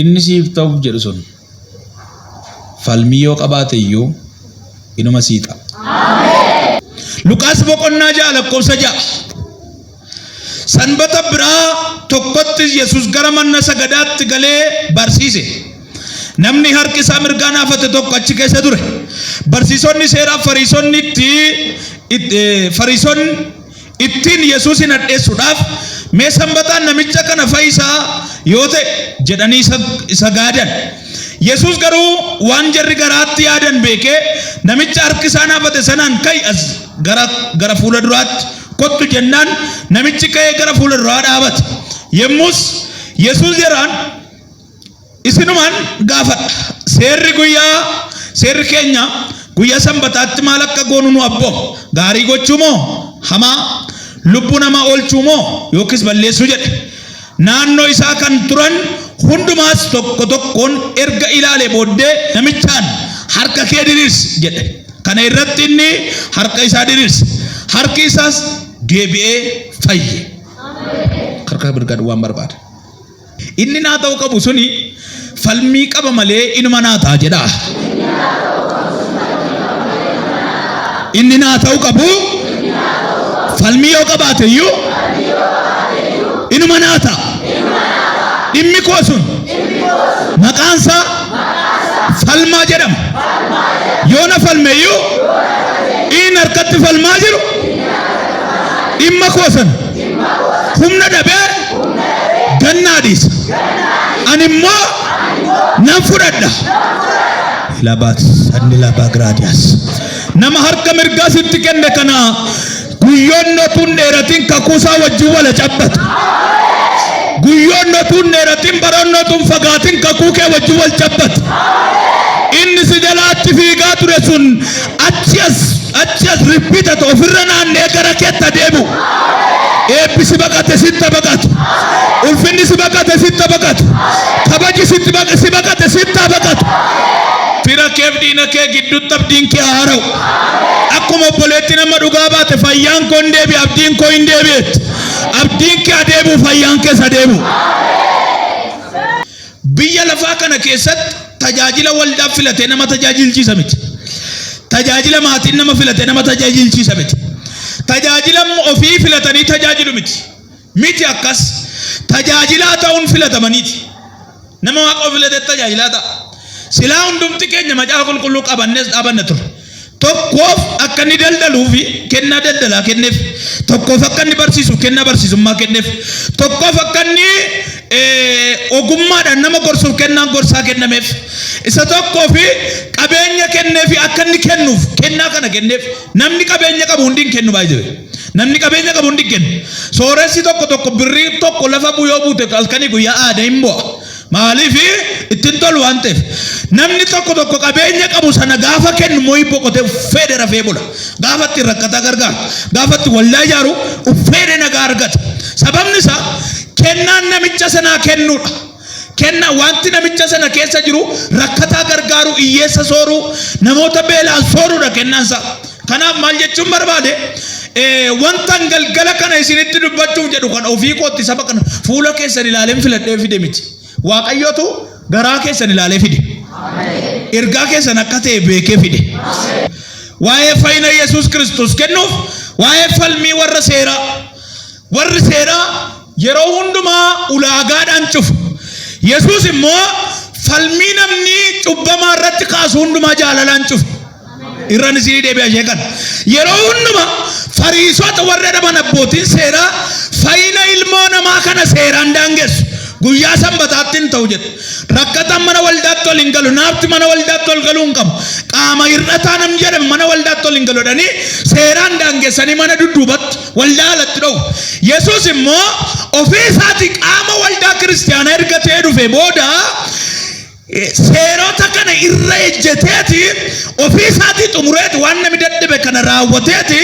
Inni siif ta'uuf jedhu sun falmii yoo qabaate iyyuu inuma sii ta'a. Luqaas boqonnaa 6 lakkoofsa 6. Sanbata biraa tokkottis Yesuus gara mana sagadaatti galee barsiise. Namni harki isaa mirgaa naafate tokko achi keessa ture. Barsiisonni seeraa Fariisonni itti Fariisonni ittiin Yesuusin hadheessuudhaaf mee sanbataan namicha kana fayyisaa yoo ta'e jedhanii isa gaadan. Yesuus garuu waan jarri garaatti yaadan beekee namicha harki isaa naafate sanaan ka'i as gara fuula duraatti kottu jennaan namichi ka'ee gara fuula duraa dhaabate. Yemmus Yesuus jaraan Isinuman gaafadha, seerri guyyaa seerri keenya guyyaa Sanbataatti maal akka goonu nu abbooma? Gaarii gochuu moo hamaa? Lubbuu namaa oolchuu moo yookiis balleessuu jedhe. Naannoo isaa kan turan hundumaas tokko tokkoon erga ilaalee booddee namichaan, Harka kee diriirsi jedhe. Kana irratti inni harka isaa diriirse, harki isaas deebi'ee fayye. Harka mirgaa duwwaan barbaada. Inni naa ta'uu qabu suni falmii qaba malee inuma naa ta'a jedhaa. Inni naa ta'uu qabu falmii yoo qabaate iyyuu inuma naa ta'a. Dhimmi koo sun maqaan isaa falmaa jedhama. Yoo na falme iyyuu inni harkatti falmaa jiru dhimma koo sana humna dhabee gannaa dhiisa. Ani immoo nan fudhadha. Labaat sanni labaa giraadiyaas. Nama harka mirgaa sitti kenne kana guyyoonni otuu hin dheeratin kakuusaa wajjin wala cabbatu. Guyyoonni otuu hin dheeratin baroonni otuu hin fagaatin kakuu kee wajjin wal cabbatu. Inni si jalaatti fiigaa ture sun achi as achi as ribbitatu ofirra naannee gara keetti adeemu. Eebbi si baqate sitta baqatu. Ulfinni si baqate sitta baqatu. Kabaji sitti baq- si baqate sitta baqatu. Fira keef diina kee gidduutti abdiin kee haa hara'u. Akkuma obboleetti nama dhugaa baate fayyaan koo hin deebi'e abdiin koo hin deebi'etti. Abdiin kee adeemu fayyaan kees adeemu. Biyya lafaa kana keessatti tajaajila waldaa filatee nama tajaajilchiisa miti. Tajaajila maatiin nama filatee nama tajaajilchiisa miti. Tajaajila ofii filatanii tajaajilu miti. Miti akkas. Tajaajilaa ta'uun filatamaniiti. Nama Waaqa filatetti tajaajilaa ta'a. Silaa hundumti keenya macaafa qulqulluu qabannees dhaabanna ture. Tokkoof akka inni daldaluu fi kennaa daldalaa kenneef, tokkoof akka inni barsiisuuf kennaa barsiisummaa kenneef, tokkoof akka inni ogummaadhaan nama gorsuuf kennaan gorsaa kennameef, isa tokkoof qabeenya kenneef akka inni kennuuf kennaa kana kenneef. Namni qabeenya qabu hundi hin kennu baay'ee. Namni qabeenya qabu hundi hin kennu. Sooressi tokko tokko birrii tokko lafa yoo buute halkanii guyyaa aada hin bu'a. Maaliif ittiin tolu waan ta'eef. Namni tokko tokko qabeenya qabu sana gaafa kennu mooyi boqotee uffeedhe rafee bula. Gaafa ittiin rakkataa gargaaru, gaafa itti waldaa ijaaru uffeedhe nagaa argata. Sababni isaa kennaan namicha sanaa kennuudha. Kennaa wanti namicha sana keessa jiru rakkataa gargaaru, hiyyeessa sooruu, namoota beelaan sooruudha kennaan isaa. Kanaaf maal jechuun barbaade wantan galgala kana isinitti dubbachuuf jedhu kan ofii kootti saba kana fuula keessan ilaaleen filadhee fide miti. Waaqayyotu garaa keessan ilaalee fide. Ergaa keessan akka ta'e beekee fide. Waa'ee fayyina Yesuus Kiristoos kennuuf waa'ee falmii warra seeraa. Warri seeraa yeroo hundumaa ulaagaadhaan cufu. Yesuus immoo falmii namni cubbamaa irratti kaasu hundumaa jaalalaan cufe. Irran isinii deebi'a ishee kana. Yeroo hunduma Fariisota warra jedhaman abbootiin seeraa fayyina ilmoo namaa kana seeraan daangessu. Guyyaa sanbataatti hin ta'u jedhu. Rakkataan mana waldaatti ol hin galu. Naafti mana waldaatti ol galuu hin qabu. Qaama hir'ataa namni jedhame mana waldaatti ol hin galu jedhanii seeraan daangessanii mana dudduubatti waldaa alatti dhowwu. Yesuus immoo ofii isaatii qaama waldaa kiristiyaanaa erga ta'ee dhufe booda Seerota kana irra ejjeteeti ofii isaatii xumureeti waan namni dadhabe kana raawwateeti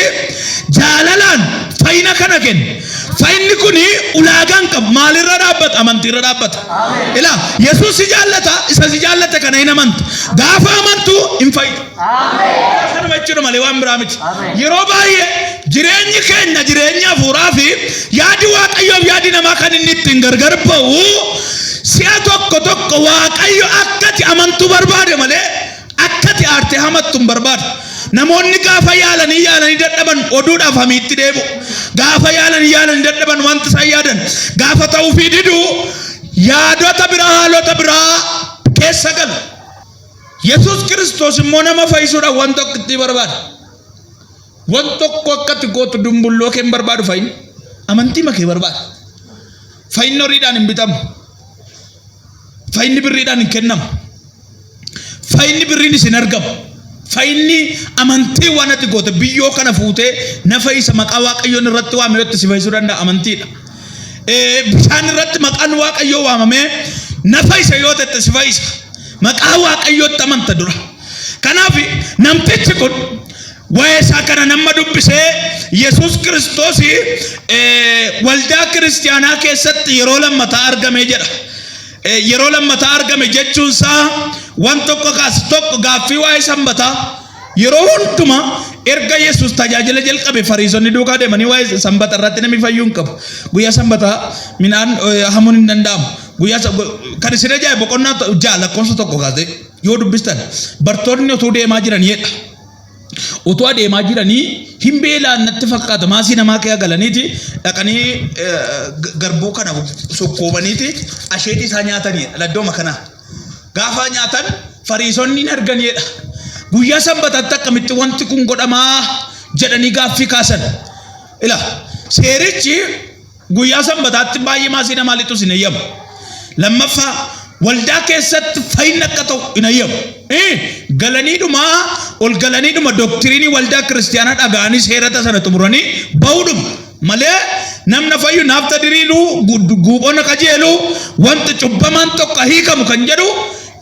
jaalalaan fayyina kana kenne. Fayyinni kun ulaagaa hin qabu. Maalirra dhaabbata? Amantiirra dhaabbata. Ilaa Yesuus si jaallata, isa si jaallate kana hin amanta. Gaafa amantu hin fayyita. Kanuma jechuudha malee waan biraa miti. Yeroo baay'ee jireenyi keenya jireenya hafuuraa fi yaadi Waaqayyoof yaadi namaa kan inni ittiin gargar ba'u si'a tokko tokko Tokko Waaqayyo akkati amantuu barbaade malee akkati aartee hamattu hin barbaadu. Namoonni gaafa yaalanii yaalanii dadhaban oduudhaaf hamiitti deebi'u. Gaafa yaalanii yaalanii dadhaban wanti isaan yaadan gaafa ta'uufii didu yaadota biraa haalota biraa keessa galu. Yesuus Kiristoos immoo nama fayyisuudhaaf waan tokko itti barbaada. Waan tokko akka ati gootu dumbulloo kee hin barbaadu fayyinni. Amantii makee barbaada. Fayyinni horiidhaan hin bitamu. Fayyinni birriidhaan hin kennamu. Fayyinni birriin isin argamu. Fayyinni amantii waan ati goote biyyoo kana fuutee na fayyisa maqaa Waaqayyoon irratti waamee itti si fayyisuu danda'a amantiidha. Bishaan irratti maqaan Waaqayyoo waamamee na fayyisa yoo ta'e si fayyisa. Maqaa Waaqayyootti amanta dura. Kanaaf namtichi kun waa'ee isaa kana nama dubbisee Yesuus Kiristoos waldaa kiristiyaanaa keessatti yeroo lammataa argame jedha. Yeroo lammataa argame jechuun isaa waan tokko kaas tokko gaaffii waa'ee sanbataa yeroo hundumaa erga Yesuus tajaajila jalqabe Fariisonni duukaa deemanii waa'ee sanbata irratti namni fayyuu hin qabu. Guyyaa sanbataa midhaan hamuun hin danda'amu. Guyyaa kan isin ajaa'ibu boqonnaa 6 lakkoofsa 1 kaasee yoo dubbistan bartoonni utuu deemaa jiran jedha. Utuu adeemaa jiranii hin beelaan natti fakkaata maasii namaa kee galaniiti dhaqanii garbuu kana sukkuumaniiti asheetii isaa nyaatanii laddooma kanaa. Gaafa nyaatan Fariisonni hin arganiidha. Guyyaa sanbataatti akkamitti wanti kun godhamaa jedhanii gaaffii kaasan. Ila seerichi guyyaa sanbataatti baay'ee maasii namaa lixus hin eeyyamu. Lammaffaa waldaa keessatti fayyinni akka ta'u hin eeyyamu. Galaniidhuma ol galaniidhuma doktiriinii waldaa kiristiyaanaa dhaga'anii seerata sana xumuranii bahuudhuma malee namna fayyu naafta diriiruu guuphona qajeelu wanti cubbamaan tokko hiikamu kan jedhu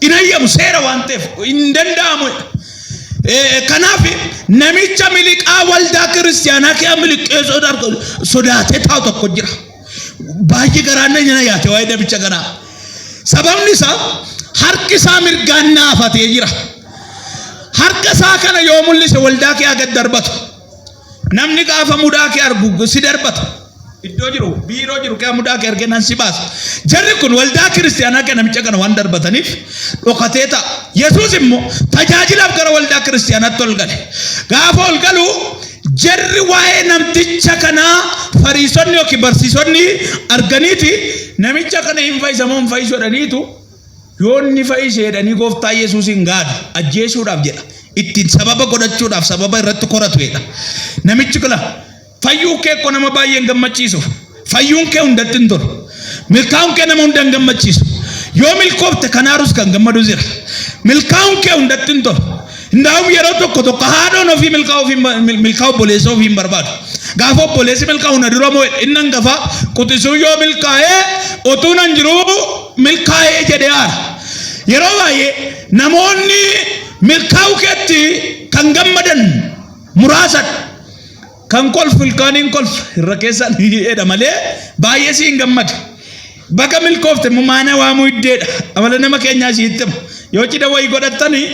hin eeyyamu seera waan ta'eef hin danda'amu. Kanaaf namicha miliqaa waldaa kiristiyaanaa kee miliqee sodaatee taa'u tokko jira. Baay'ee garaan na nyaate waa'ee namicha kanaa. Sababni isaa harki isaa mirgaan naafatee jira. Harka isaa kana yoo mul'ise waldaa kee gad darbatu. Namni gaafa mudaa kee argu si darbata. Iddoo jiru biiroo jiru kee mudaa kee argee nan si baasa. Jarri kun waldaa kiristiyaanaa kee namicha kana waan darbataniif dhokatee ta'a. Yesuus immoo tajaajilaaf gara waldaa kiristiyaanaatti ol gale. Gaafa ol galu jarri waa'ee namticha kanaa fariisonni yookiin barsiisonni arganiiti namicha kana hin fayyisa moo hin fayyisu jedhaniitu Yoo inni fayyise jedhanii gooftaa Yesuusiin gaadu ajjeesuudhaaf jedha. Ittiin sababa godhachuudhaaf sababa irratti koratu jedha. Namichi kula fayyuu kee koo nama baay'ee hin gammachiisu. Fayyuun kee hundatti hin tolu. Milkaa'uun kee nama hunda hin gammachiisu. Yoo milkoofte kanaarus kan gammadu jira. Milkaa'uun kee hundatti hin tolu. Ndaa'um yeroo tokko tokko haadhoon ofii milkaa'uu ofii milkaa'u obboleessa ofii hin barbaadu. Gaafa obboleessi milkaa'u na dura moo inni hangafa quxisuu yoo milkaa'ee utuu nan jiruu milkaa'ee jedhee aara. Yeroo baay'ee namoonni milkaa'uu keetti kan gammadan muraasadha. Kan kolfu ilkaaniin kolfa irra keessaan jedha malee baay'ee si hin gammadu. Baga milkoofte immoo maana waamuu iddeedha. Amala nama keenyaa sitti hima. Yoo cidha wayii godhattanii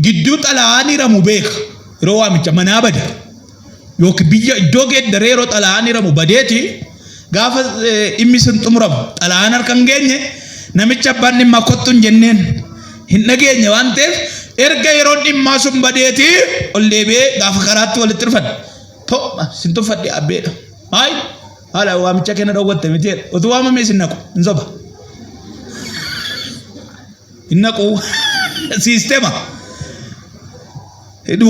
gidduu xalayaan hiramu beeka. Yeroo waamicha manaa bada. Yookiin biyya iddoo geeddaree yeroo xalayaan hiramu badeeti gaafa dhimmi sun xumuramu xalayaan harka hin geenye namicha abbaan dhimmaa kottu hin jenneen hin dhageenye waan ta'eef erga yeroon dhimmaa sun badeeti ol deebi'ee gaafa karaatti walitti dhufan to sin tuffadhe abbeedha. Hayi haala waamicha kenna dhowwatte miti jedha. Utuu waamamee sin naqu hin soba. Hin naqu siistema.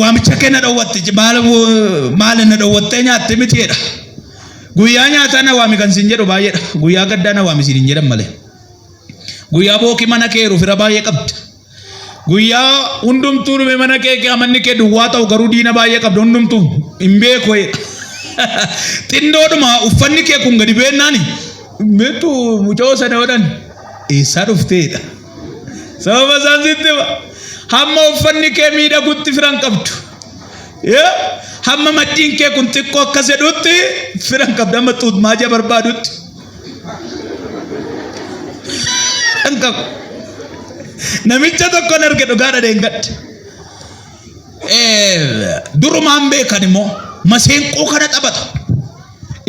Waamicha kenna dhowwatte maal maal na dhowwattee nyaatte miti jedha. Guyyaa nyaataa na waami kan sin jedhu baay'eedha. Guyyaa gaddaa na waami sin hin jedhan malee. Guyyaa bookii mana kee jiru fira baay'ee qabda. Guyyaa hundumtuu dhume mana kee kee manni kee duwwaa ta'u garuu diina baay'ee qabda hundumtuu hin beeku. Xinnoodhuma uffanni kee kun gadi beennaan beektu mucoo sana godhan eessaa dhufteedha. Sababa isaan sitti hima. Hamma uffanni kee miidhagutti firan qabdu. Hamma maddiin kee kun xiqqoo akkas jedhutti firan qabdu hamma xuutmaaja barbaadutti. Hin qabu. Namicha tokkon arge dhugaadha deengadde. Durumaan beekan immoo maseenqoo kana taphata.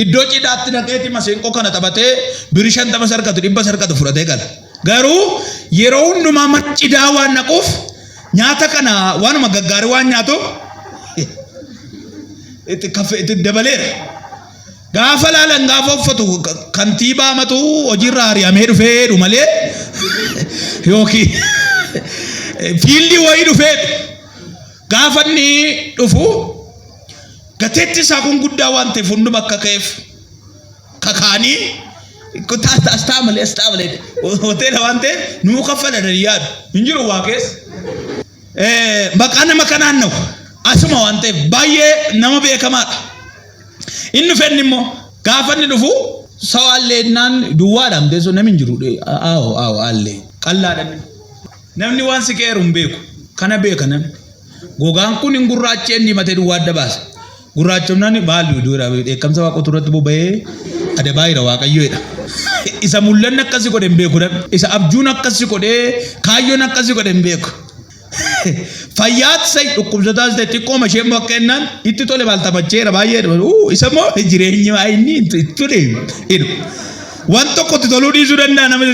Iddoo cidhaatti dhaqeeti maseenqoo kana taphatee birii 50 sarkatu 100 sarkatu fudhatee gala. Garuu yeroo hundumaa mana cidhaa waan dhaquuf nyaata kana waanuma gaggaarii waan nyaatuuf itti kaffe itti dabaleera. Gaafa laalan gaafa uffatu kantiibaa matu hojiirraa ari'amee dhufee jedhu malee yookiin fiildii wayii dhufee gaafa inni dhufu gateetti isaa kun guddaa waan ta'eef hunduma akka ka'eef kakaanii as ta'a malee as ta'a malee hoteela waan ta'eef nuu kaffalan yaadu hin jiru waa keessa. Maqaa nama kanaan na'u asuma waan ta'eef baay'ee nama beekamaadha. Inni fenni immoo gaafa inni dhufu sawa alleennaan duwwaadha amteessoo namni hin jiru aawo aawo allee qallaadha inni. Namni waan si qeeru hin beeku kana beeka namni. Gogaan kun hin gurraachee inni himatee duwwaa adda baasa. Gurraachomnaan maal duudha dheekkamsa waaqotu irratti boba'ee adabaa jira waaqayyoodha. Isa mul'anni akkasi godhe hin beeku namni. Isa abjuun akkasi godhee kaayyoon akkasi godhe hin beeku. Fayyaas ta'e dhukkubsataas ta'e xiqqooma ishee immoo akka jennaan itti tole maal taphacheera baay'ee isa immoo jireenyi waa inni itti tole jedhu. Waan tokko itti toluu dhiisuu danda'a nama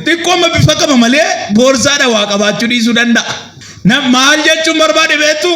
xiqqooma bifa qaba malee boorsaadha waa qabaachuu dhiisuu danda'a. Maal jechuun barbaade beektu